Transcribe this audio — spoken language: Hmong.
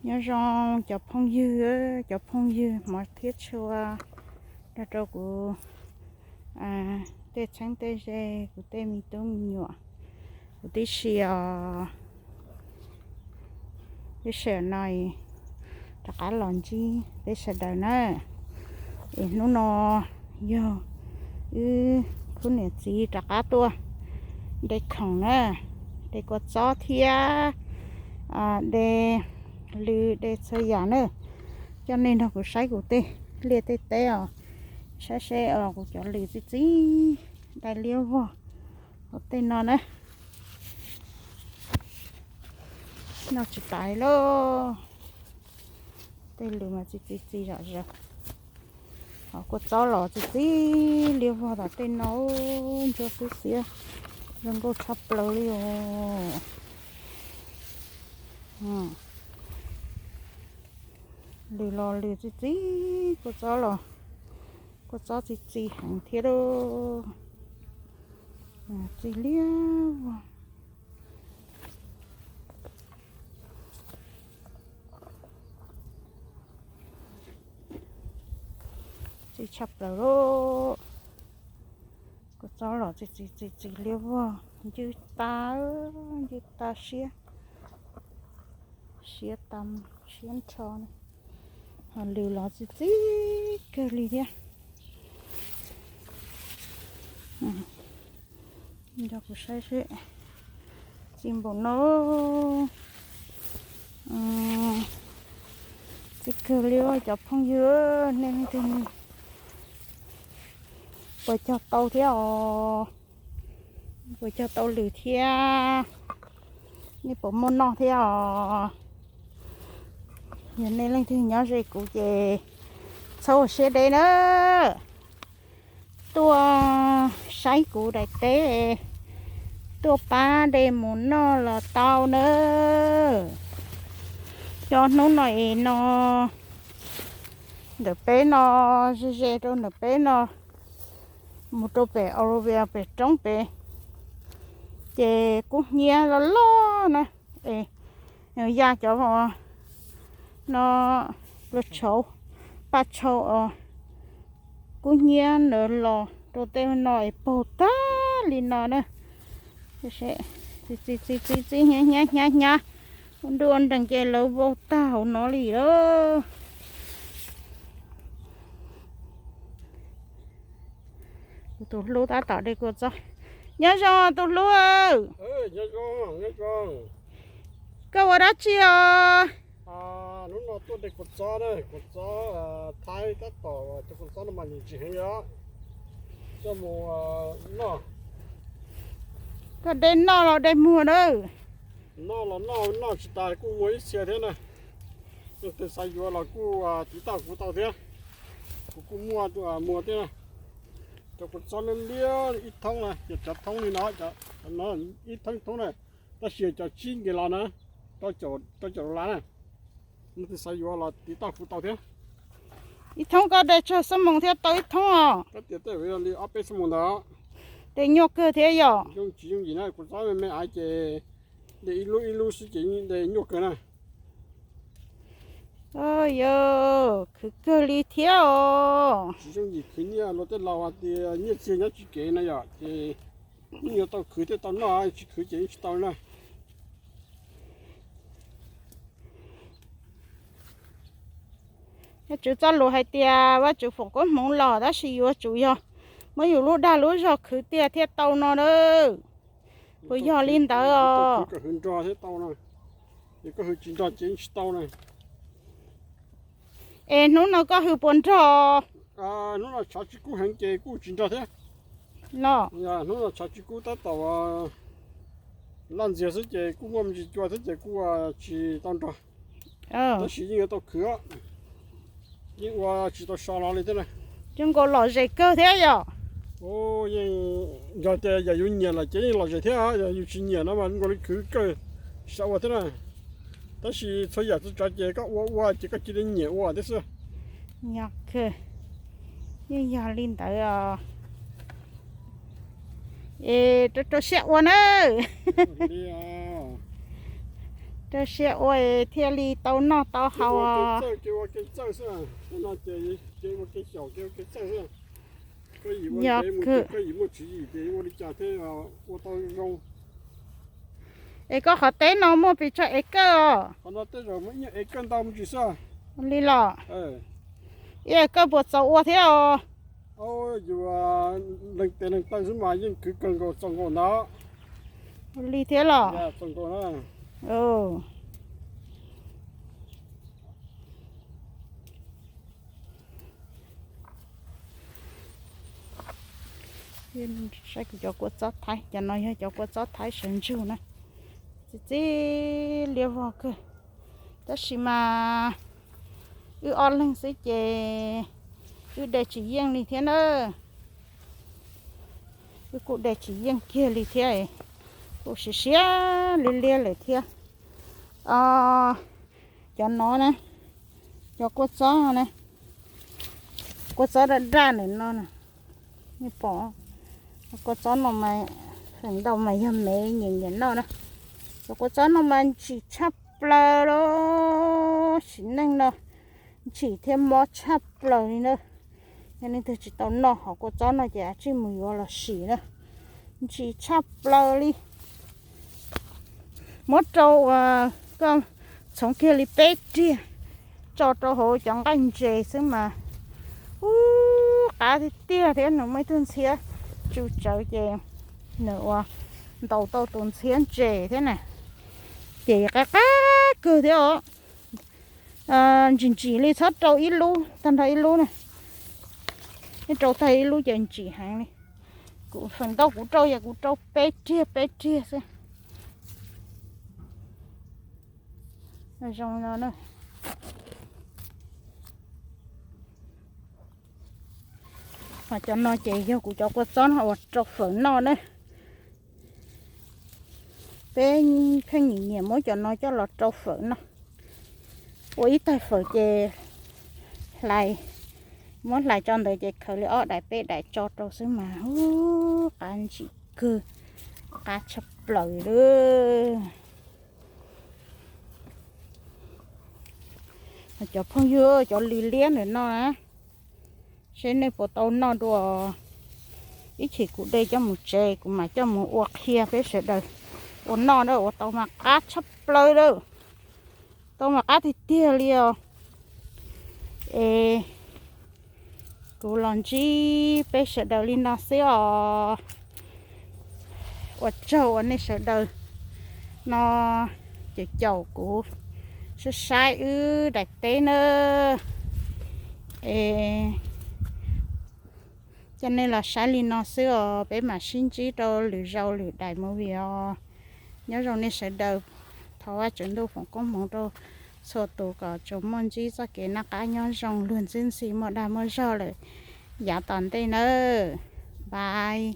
Nyob zoo cov phooj ywg, cov phooj ywg hmov thiab tshua, nrog rau kuv tej txheeb tej ze, kuv tej me tub me nyuam, kuv tib si os. Lub sij hawm no rov qab los ntsib peb sawv daws na. Es hnub no yog wb khub niam txiv rov qab tuaj de khoom na, de kua txob thiab de lws, de txhua yam na. Coj nej nrog kuv saib kuv tej liaj tej teb os, saib seb os kuv cov lws txi txiv dai liab vog hauv tej no na. Noj tsis tas li lauj. Tej lws mas txi txi txi zom zaws. Ho kua txob los txi txi liab vog tom tej no, ntsuab xwb xiab zoo nkauj tshaj plaws li os. Lws los lws txi txi, kua txob los kua txob txi txi heev thiab lauj. Txi liab vog. Txi tshaj plaws lauj. Kua txob los txi txi txi txi liab vog, ncw tas, ncw tas siab, siab tas, siab nrho. Ho lws los txi txi kawg li thiab. Nrog kuv saib seb, txi npaum no. Txi kawg li cov phooj ywg, nej leej twg puas cog tau thiab os? Puas cog tau lws thiab? Nej puas muaj noj thiab os? Yog nej leej twg nyob ze kuv ces txhob ua siab deb na, tuaj saib kuv daim teb, tuaj pab de mus noj los tau na. Cov hnub no es no ntawm peb no, ze ze rau ntawm peb no mus rau pem Aurovia pem roob pem, ces kub hnyiab loj loj na. Es ya cov no, plua tshauv, paj tshauv os, kub hnyiab ntawd los rau tej no es paug tag li no na. Txi txi txi txi, hnyav hnyav hnyav hnyav, ua nruj ua nrees ces lawv vau tag hauv no li lauj. Tus hlub tab tom de kua txob. Nyob zoo tus hlub. Koj ua dab tsi os? Hnub no tuaj de kua txob, kua txob Thaib tab tom, cov kua txob no mas ntsim heev li os. Coj mus noj. Koj de noj los de muag na? Noj los noj, noj tsis tas kuj muag ib txhia thiab na. Leej twg xav yuav los kuj tiv tauj kuv tau thiab, kuv kuj muaj muag thiab na. Cov kua txob liab liab ib thoob na, ces cov thoob li no, ib thoob thoob na, tab sis cov tsib nkees los na, rau caum dollar na. Leej twg xav yuav los tiv tauj kuv tau thiab. Ib thoob koj de tsawg xuab moos thiaj tau ib thoob os? Koj tias tej li ob peb xuab moos ntawd. De nyuaj kawg thiab yom? Yooj tsis yooj yim na, kua txob me me aiv ces de ib lub ib lub xwb ces de nyuaj kawg na. Yog khwv kawg li thiab os. Tsis yooj yim khwv nyiaj, luag tej laus hais tias nyiaj txiag nyob tsis kev na yom, ces yeej yuav tau khwv thiaj tau noj, tsis khwv ces yeej tsis tau na. Vajtswv txoj lus hais tias Vajtswv foom koob hmoov los tab sis yuav tsum yog muab yus lub dag lub zog khwv tiag thiaj tau no na. Puas yog li ntawd os? Koj hwv nrog thiaj tau no, es koj hwv tsis nrog ces yeej tsis tau na. Es hnub no koj hwv puas nrog? Hnub no tshav tsis kub heev ces kuj tsis nrog thiab. No, hnub no tshav tsis kub tab tom laj ntxiag xwb ces kuj muaj me ntsis cua thiab ces kuj tsis tau nrog. Tab sis yeej yuav tau khwv, yeej ua tsis tau so los li thiab na. Cov nkaus lom zem kawg thiab yom? Yeej, yog tias yam yus nyiam lawm ces yeej lom zem thiab, yog yus tsis nyiam no mas nkaus li khwv kawg, sawv ua thiab na. Tab sis txhua yam txhua tsav ces koj ua ua ces koj cia li nyiam ua thiab xwb. Yog kawg, yeej yog li ntawd os. Es rau rau siab ua na. Rau siab ua es thiaj li tau noj tau haus. Yog kawg. Es koj qhov teb no muaj pes tsawg ev kawj os? Li los? Ib ev kawj puas txaus ua thiab os? Li thiab los? Saib kuv cov kua txob Thaib, cov no yog cov kua txob Thaib sawv ntsug na. Txi txib liab vog kawg. Tab sis mas wb ob leeg xwb ces wb de tsis yeej li thiab na. Wb kuj de tsis yeej kiag li thiab, kuj siav siav liab liab lawm thiab. Cov no na, cov kua txob na, kua txob daj daj ntawm no, nej pom, kua txob no mas feem ntau mas yog me nyiam nyiam noj na. Cov kua txob no mas ntsim tshaj plaws li, sim neej no ntsim thiab mob tshaj plaws li na. Yog leej twg tsis tau noj hom kua txob no ces tsij mus yuav los sim na, ntsim tshaj plaws li. Muab rau uas koj txhoov kiag li peb riag tso rau hauv cov nqaij ntses xwb mas ub, qab tiag tiag thiab. Nws muaj ib tug ntxhiab tsu tsawv ces nws ua ntaus tau tus ntxhiab ntses thiab na, ces qab qab kawg thiab os. Ntsim ntsim li txhob rau ib lub tag nrho ib lub na, rau tag ib lub ces ntsim heev li. Kuv feem ntau kuv rau yog kuv rau peb riag peb riag xwb. Zoo no na. Ho cov no ces yog kuv cov kua txob no uas rau fawm noj na. Peb pheej nyiam nyiam muab cov no coj los rau fawm noj. Ua ib tais fawm ces hlais, muab hlais tso ntawd ces khaws li ob daim peb daim tso rau xwb mas ub, qab ntsim kawg, qab tshaj plaws li. Cov phooj ywg, cov li liab ntawm no na, seb nej puas tau noj dua. Ib chim kuv de coj mus tsev kuv mam coj mus ua qhia peb sawv daws ua noj na, ua tau mas qab tshaj plaws lawm, tau mas qab tiag tiag li os. Es kuv los ntsib peb sawv daws li no xwb os. Ua tsaug uas nej sawv daws no caum caum kuv saib saib wb daim teb na. Es coj nej los saib li no xwb os, peb mam sib ntsib rau lwm zaus lwm daim movie os. Nyob zoo nej sawv daws, thov Vajtswv ntuj foom koob hmoov rau txhua tus kom tsuas muaj ntsib txoj kev noj qab nyob zoo, luag ntxwb ntxhi, muaj dag muaj zog lawm yav tom ntej nawb. Bye.